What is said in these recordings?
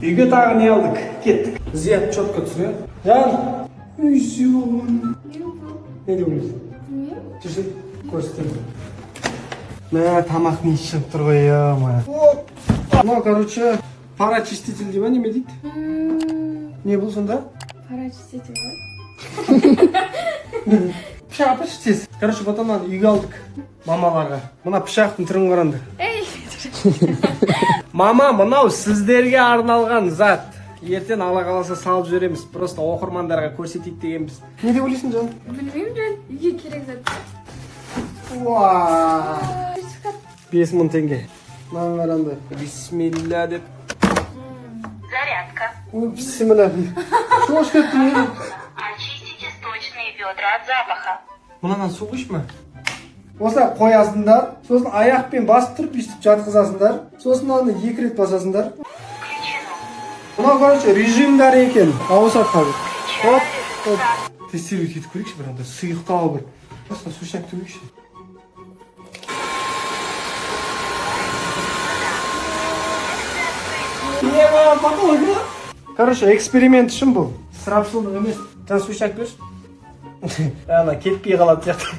Үйге тағы не алдық? Кеттік. Зият четко түсіне. Жан. Үй. Не деп ойлайсың? Білмеймін. Жүрсек, көрсетемін. Мә, тамақ не шығып тұр ғой, е. Мынау, короче, парочиститель дей ма, неме дейді? Не бұл сонда? Парочиститель ғой. Пышақ апаршы тез. Короче, потом мынаны үйге алдық мамаларға. Мына пышақтың түрін қараңдар. Ей. Мама, мынау сіздерге арналған зат. Ертең Алла қаласа, салып жібереміз. Просто оқырмандарға көрсетейік дегенбіз. Не деп ойлайсың, жан? Білмеймін, жан. Үйге керек зат. Уа! Сертификат. 5000 теңге. Мынаны қараңдар. Бисмилля деп. Зарядка. Ой, бисмилля. Шошып кеттім не? Очистите сточные ведра от запаха. Мынадан су құйшы ма? Осылай қоясыңдар, сосын аяқпен басып тұрып, өйстіп жатқызасыңдар, сосын мынаны екі рет басасыңдар. Включено. Мынау, короче, режимдері екен, ауысады қазір. Оп, оп. Тестировать етіп көрейікші бір, андай сұйықтау бір. Просто сушняк төгейікші. Еба, потолок. Короче, эксперимент үшін бұл. Ысырапшылдық емес. Жан, сушняк берші. Ана кетпей қалатын сияқты.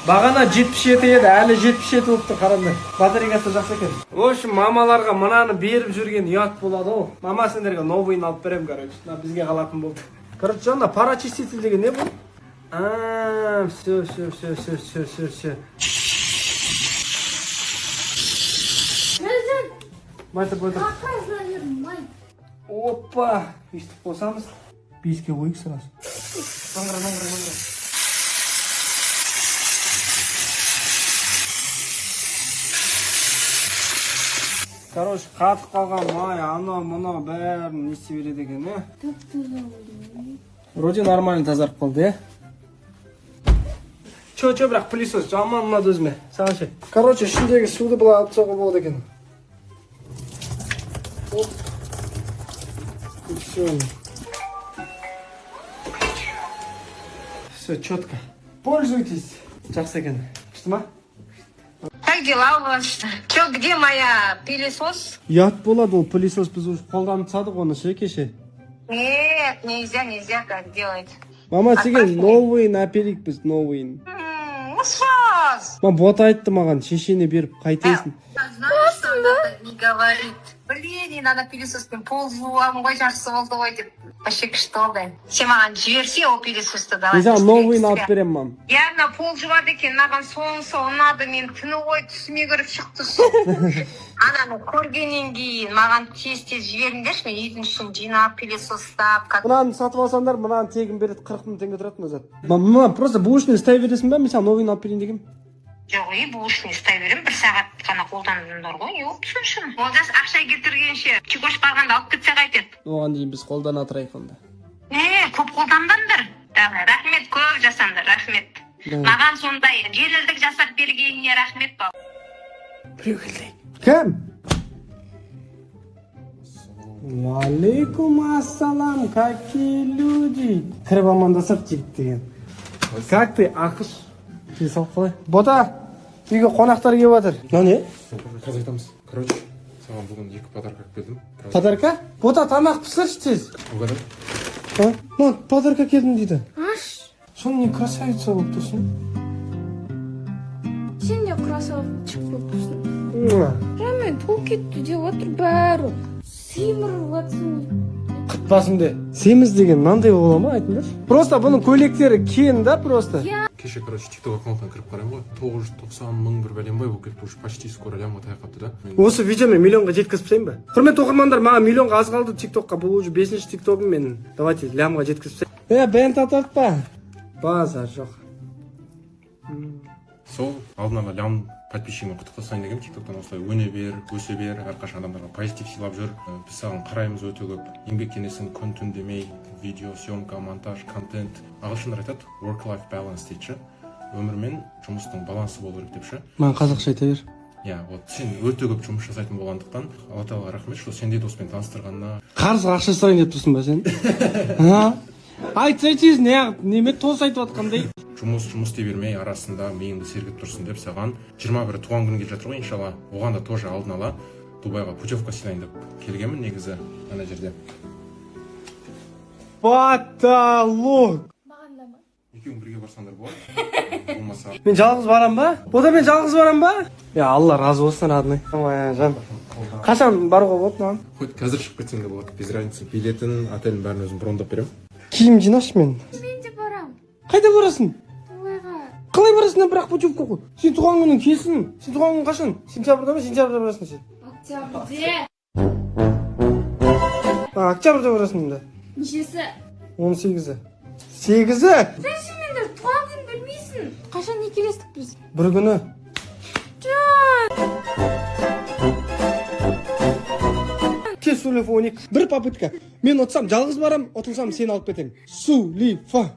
Бағана 77 еді, әлі 77 болып тұр, қараңдар. Батарейкасы жақсы екен. В общем, мамаларға мынаны беріп жүрген ұят болады ғой. Мама, сендерге новый ын алып беремін, короче. Мына бізге қалатын болды. Короче, жаңа парочиститель деген не бұл? А, все, все, все, все, все, все, все. Жан. Былай тұр, былай тұр. Қағаз, наверное, май. Опа! Өйстіп қосамыз. Беске қояйық сразу. Маңғыра, маңғыра, маңғыра. Короче, қатып қалған май, анау, мынау, бәрін не істей береді екен, иә? Тап таза болды. Вроде нормально тазарып қалды, иә? Че, че, бірақ пылесос жаман ұнады өзіме. Саған ше? Короче, ішіндегі суды былай алып тастауға болады екен. Оп. И все. Все четко. Пользуйтесь. Жақсы екен. Күшті ма? Как дела у вас? Че, где моя пылесос? Ұят болады ол пылесос, біз уже қолданып тастадық оны ше кеше. Нет, нельзя, нельзя так делать. Мама, саған новый ын әперейік біз, новый ын. Ну, сейчас. Мам, бота айтты маған, шешене беріп қайтесің. Знаешь, что она так не говорит. Блин, ана пылесоспен пол жуамын ғой, жақсы болды ғой деп. Вообще күшті болды. Сен маған жіберсе ол пылесосты, давай. Мен саған быстрее, новый ын алып быстрее. беремін, мам. Иә, мына пол жуады екен, маған сонысы ұнады, мен түні бойы түсіме кіріп шықты сол. Ананы көргеннен кейін маған тез тез жіберіңдерші, мен үйдің ішін жинап, пылесостап, как Мынаны сатып алсаңдар, мынаны тегін береді, 40 000 теңге тұрады мына зат. Мам, мына просто бушный ұстай бересің ба, мен саған новый ын алып берейін дегенмін. Жоқ, ей, бушный ұстай беремін, бір сағат қана қолдандыңдар ғой, не болды сонша? Олжас ақша келтіргенше, Чикош барғанда алып кетсе қайтеді? Оған дейін біз қолдана тұрайық онда. Е, көп қолданбаңдар. Давай, рахмет, көп жасаңдар, рахмет. Давай. Маған сондай жеңілдік жасап бергеніне рахмет, бауырым. Біреу келді. Кім? Уалейкум ассалам, какие люди. Кіріп амандасады жігіт деген. Как ты, Ақыш? Денсаулық қалай? Бота, үйге қонақтар келіп жатыр. Мынау не? Қазір айтамыз. Короче, саған бүгін екі подарка алып келдім. Подарка? Бота, тамақ пісірші тез. Угадай. А? Мына подарка келдім дейді. Аш. Соны не красавица болып тұрсың. Сен де красавчик болып тұрсың. Муа. Жан, мен толып кетті деп отыр бәрі. Семіріп жатсың. Қытпасын де. Семіз деген мынандай бола ма, айтыңдаршы? Просто бұның көйлектері кең да просто. Кеше, короче, тикток аккаунтына кіріп қараймын ғой, 990 мың бір бәленбай болып кетті, уже почти скоро лямға таяп қалыпты да. Осы видеомен миллионға жеткізіп тастайын ба? Құрметті оқырмандар, маған миллионға аз қалды тиктокқа. Бұл уже бесінші тиктогым менің. Давайте лямға жеткізіп тастайын. Е, бент тартпа. Базар жоқ. Сол алдын ала лям подписчигімен құттықтасайын дегенмін тиктоктан. Осылай өне бер, өсе бер, әрқашан адамдарға позитив сыйлап жүр. Біз саған қараймыз, өте көп еңбектенесің, күн түн демей, видео съемка, монтаж, контент. Ағылшындар айтады, work life balance дейді ше, өмір мен жұмыстың балансы болу керек деп ше. Маған қазақша айта бер. Иә, вот сен өте көп жұмыс жасайтын болғандықтан, Алла тағалаға рахмет, что сендей доспен таныстырғанына. Қарызға ақша сұрайын деп тұрсың ба сен? А? Айтсайшы, неғып неме тос айтып жатқандай. Жұмыс, жұмыс дей бермей, арасында миыңды сергітіп тұрсын деп, саған 21 туған күні келе жатыр ғой, иншалла. Оған да тоже алдын ала Дубайға путевка сыйлайын деп келгенмін негізі ана жерде. Потолок. Маған да ма? Екеуің бірге барсаңдар болады, болмаса Мен жалғыз барам ба? Ода мен жалғыз барам ба? Я, Алла разы болсын, родной. Ой, жан. Қашан баруға болады маған? Хоть қазір шығып кетсең де болады, без разницы. Билетін, отелін, бәрін өзім брондап беремін. Киім жинашы мен. Мен де барам. Қайда барасың? Дубайға. Қалай барасың, бірақ путевка ғой. Сен туған күнің келсін. Сен туған күнің қашан? Сентябрьда ма? Сентябрьда барасың сен. Октябрьде. А, октябрьда барасың енді. Нешесі? 18-і. Сегізі? Сен шынымен туған күн білмейсің. Қашан некелестік біз? Бір күні. Тез, Сулифа, 12. Бір попытка. Мен ұтсам, жалғыз барам, ұтылсам, сені алып кетемін. Сулифа.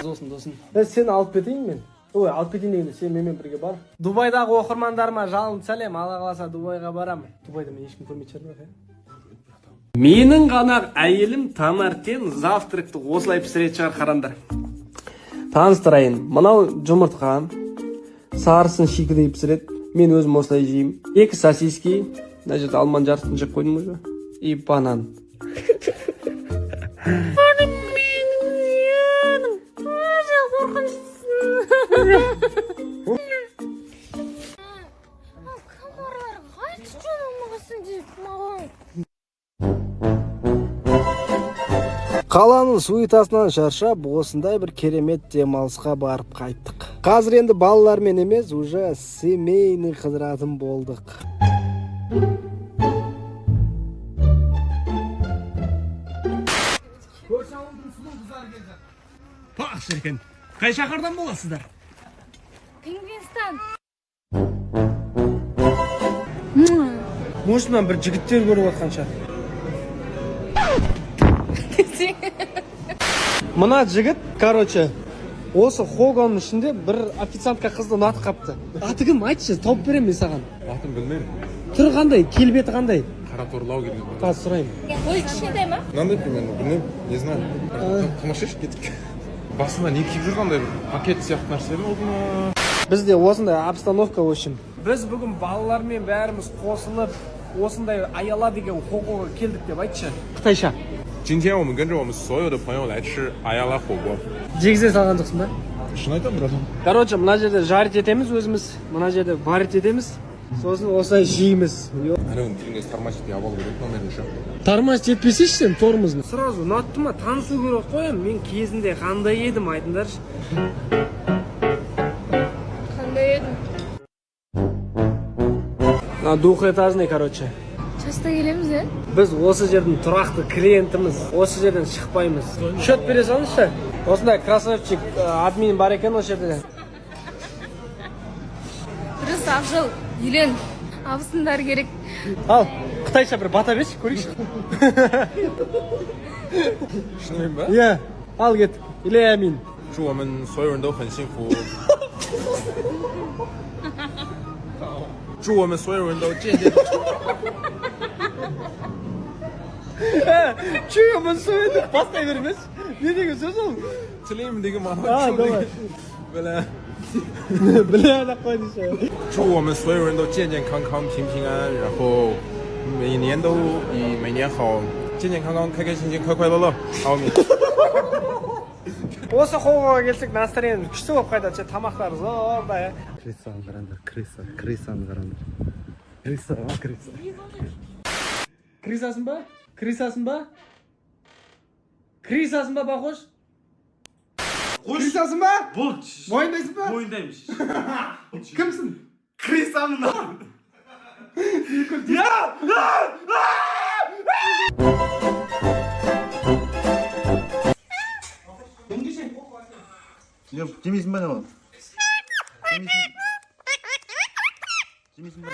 Досым, досым. Сені алып кетейін мен. Ой, алып кетейін дегенде, сен менімен бірге бар. Дубайдағы оқырмандарыма жалынды сәлем. Алла қаласа, Дубайға барамын. Дубайда мені ешкім көрмейтін шығар, бірақ, иә? Менің ғана әйелім таңертең завтракты осылай пісіретін шығар, қараңдар. Таныстырайын. Мынау жұмыртқа. Сарысын шикідей пісіреді. Мен өзім осылай жеймін. Екі сосиски. Мына жерде алманың жартысын жеп қойдым уже. И банан. Қорқыныштысың. Комарлар қайтшы жанымғасын деп маған. Қаланың суетасынан шаршап, осындай бір керемет демалысқа барып қайттық. Қазір енді балалармен емес, уже семейный қыдыратын болдық. Паш екен. Қай шаһардан боласыздар? Пингвинстан. Может, мына бір жігіттер көріп жатқан шығар. Мына жігіт, короче, осы Хогоның ішінде бір официантка қызды ұнатып қапты. Аты кім? Айтшы, тауып беремін мен саған. Атын білмеймін. Түрі қандай, келбеті қандай? Қара торлау келген. Қазір сұраймын. Ой, кішкентай ма? Мынандай примерно, білмеймін, не знаю. Қамашиш кеттік. Басында не киіп жүр, қандай бір пакет сияқты нәрсе болды ма? Бізде осындай обстановка, в общем. Біз бүгін балалармен бәріміз қосылып, осындай Аяла деген Хогоға келдік деп айтшы. Қытайша. 今天我们跟着我们所有的朋友来吃阿亚拉火锅。 Жегізе салған жоқсың ба? Шын айтамын, братан. Короче, мына жерде жарить етеміз өзіміз, мына жерде варить етеміз. Сосын осылай жейміз. Анау келген кезде тормозить алып алу керек номерін ше. Тормоз етпесейші сен тормозын. Сразу ұнатты ма, танысу керек қой енді. Мен кезінде қандай едім, айтыңдаршы. Қандай едің? Мына двухэтажный, короче. Часто келеміз, иә? Біз осы жердің тұрақты клиентіміз. Осы жерден шықпаймыз. Счет бере салыңызшы. Осындай красавчик админ бар екен осы жерде. Дұрыс, Ақжол, үйлен. Абысындар керек. Ал, қытайша бір бата берші, көрейікші. Шынымен ба? Иә, ал кеттік. Или амин. 祝我们所有人都很幸福。祝我们所有人都健健。 Чуемын сөйлеп бастай бермес. Не деген сөз ол? Тілеймін деген А, мағына. давай. Бля. Бля, деп қойдыңшы. 祝我们所有人都健健康康、平平安安，然后每年都比每年好，健健康康、开开心心、快快乐乐。好，我们。 Осы Хогоға келсек, настроениеміз күшті болып қайтады ше, тамақтар зорда, иә. Крысаны қараңдар, крыса, крысаны қараңдар. Крыса, а, крыса. Крысасың ба? Крысасың ба? Крысасың ба, Бақош? Крысасың ба? Бұл Мойындайсың ба? Мойындаймын. Кімсің? Крысамын. Жемейсің ба, не болады? Жемейсің. Жемейсің ба? Не?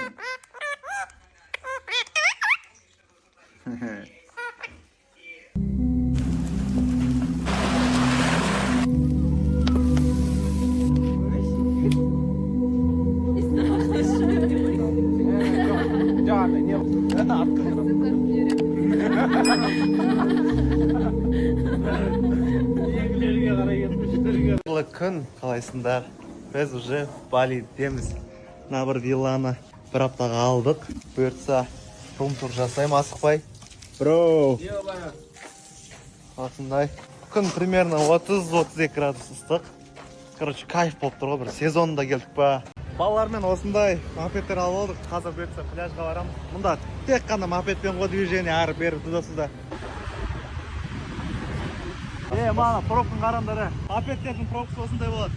Екілерге қарай кетті, үштерге. Қайырлы күн, қалайсыңдар? Біз уже Балидеміз. Мына бір вилланы бір аптаға алдық. Бұйыртса, рум тур жасаймын асықпай. Бро. Осындай. Күн примерно 30-32 градус ыстық. Короче, кайф болып тұр ғой, бір сезонында келдік па. Балалармен осындай мопедтер алып алдық. Қазір бұйыртса пляжға барамыз. Мұнда тек қана мопедпен ғой движение, ары бері туда-сюда. Е, мана пробканы қараңдар, е. Мопедтердің пробкасы осындай болады.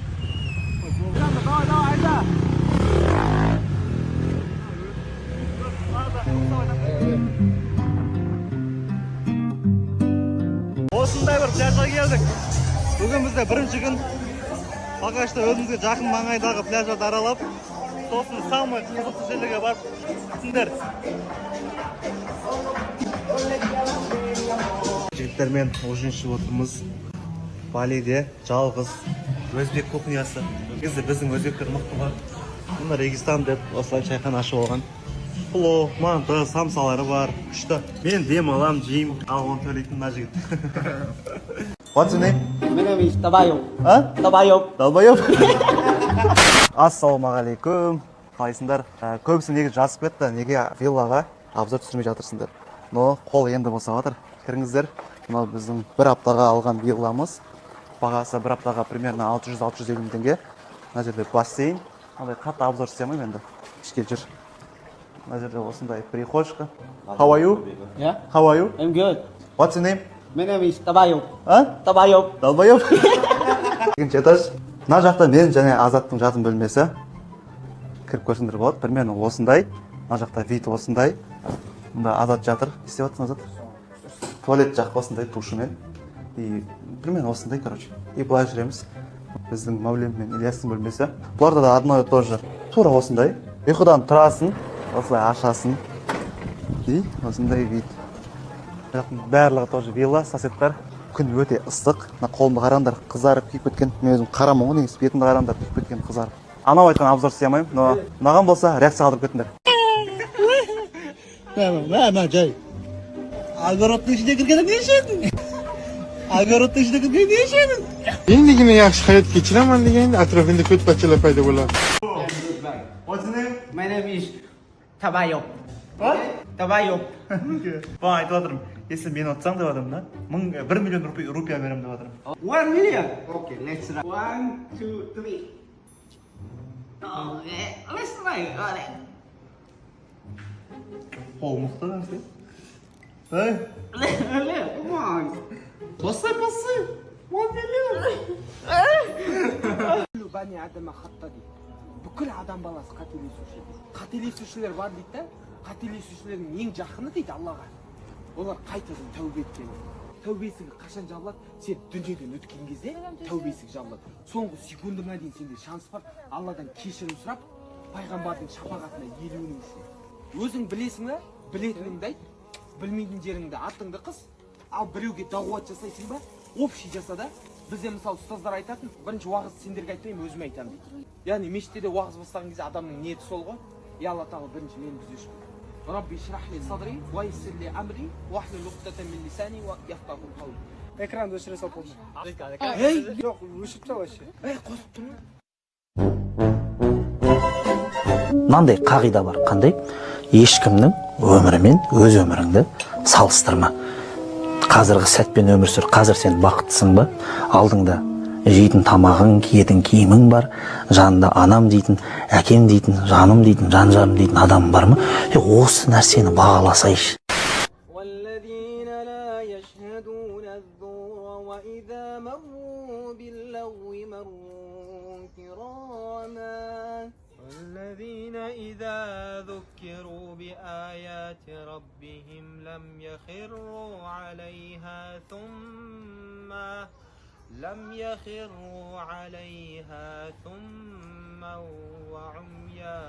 Давай, давай, айда. Осындай бір пляжға келдік. Бүгін бізде бірінші күн. Пока что өзімізге жақын маңайдағы пляждарды аралап, сосын самый қызықты жерлерге барып түсіңдер. Жігіттермен ужин ішіп отырмыз. Балиде жалғыз өзбек кухнясы. Негізі біздің өзбектер мықты ғой. Мына Регистан деп осылай чайхана ашып алған. Плов, манты, самсалары бар. Күшті. Мен дем алам, жеймін, ал оны төлейтін мына жігіт. What's your name? My name is Tabayov. А? Tabayov. Долбоеб. Ассалаумағалейкум. Қалайсыңдар? Көбісі негізі жазып кетті, неге виллаға обзор түсірмей жатырсыңдар. Но қол енді босап жатыр. Кіріңіздер. Мынау біздің бір аптаға алған вилламыз. Бағасы бір аптаға примерно 600-650 мың теңге. Мына жерде бассейн. Мынандай қатты обзор істей алмаймын енді. Ішке жүр. Мына жерде осындай прихожка. How are you? Yeah, How are you? I'm good. What's your name? My name is Tabayov. А? Tabayov. Долбоеб. Екінші этаж. Мына жақта мен және Азаттың жатын бөлмесі. Кіріп көрсеңдер болады. Примерно осындай. Мына жақта вид осындай. Мында Азат жатыр. Не істеп жатырсың, Азат? Туалет жақ осындай душымен. И примерно осындай, короче. И былай жүреміз. Біздің Мәулен мен Ильястың бөлмесі. Бұларда да одно и то же. Тура осындай. Ұйқыдан тұрасың, осылай ашасың. И осындай вид. Мына жақтың барлығы тоже вилла, соседтар. Күн өте ыстық. Мына қолымды қараңдар, қызарып күйіп кеткен. Мен өзім қарамын ғой негізі, бетімді қараңдар, күйіп кеткен, қызарып. Анау айтқан обзор істей алмаймын, но ұнаған болса реакция қалдырып кетіңдер. Мә, жай. Огородтың ішіне кіргенде не ішедің? Огородтың ішіне кіргенде не ішедің? Endigina yaxshi hayot kechiraman deganda atrofingda ko'tbachchalar paydo bo'ladi. What's your name? My name is Tabayov. What? Tabayov. Бағана айтып жатырмын, если мен ұтсам деп жатырмын да, 1 миллион рупия беремін деп жатырмын. 1 million. Okay, let's try. One, two, three. Okay, let's try. Alright. Қол мықты нәрсе. Ей, Come on. Басай, басай. 1 million. Бани адама хатта дейді. Бүкіл адам баласы қателесуші дейді. Қателесушілер бар дейді да, қателесушілердің ең жақыны дейді Аллаға. Олар қайтадан тәубе еткен. Тәубе есігі қашан жабылады? Сен дүниеден өткен кезде тәубе есігі жабылады. Соңғы секундыңа дейін сенде шанс бар. Алладан кешірім сұрап, пайғамбардың шапағатына еруің үшін. Өзің білесің ба? Білетініңді айт, білмейтін жеріңді атыңды қыс. Ал біреуге дағуат жасайсың ба? Общий жаса да. Бізде мысалы ұстаздар айтатын, бірінші уағыз сендерге айтпаймын, өзіме айтамын дейді. Яғни мешітте де уағыз бастаған кезде адамның ниеті сол ғой. Я Алла тағала, бірінші мені түзеші. Рабби шрах ли садри, уа яссир ли амри, уахлул уқдатан мин лисани ва яфқаху қавли. Экранды өшіре салып болды. Ей, Жоқ, өшіріп тастау вообще. Ей, қосып тұрмын. Мынандай қағида бар. Қандай? Ешкімнің өмірімен өз өміріңді салыстырма. Қазіргі сәтпен өмір сүр. Қазір сен бақыттысың ба? Алдыңда жейтін тамағың, киетін киімің бар, жанында анам дейтін, әкем дейтін, жаным дейтін, жан жарым дейтін адам бар ма? Е, осы нәрсені бағаласайшы. والذين لا يشهدون الزور وإذا مروا باللغو مروا كراما والذين إذا ذكروا بآيات ربهم لم يخروا عليها ثم لم يخروا عليها ثما وعميانا.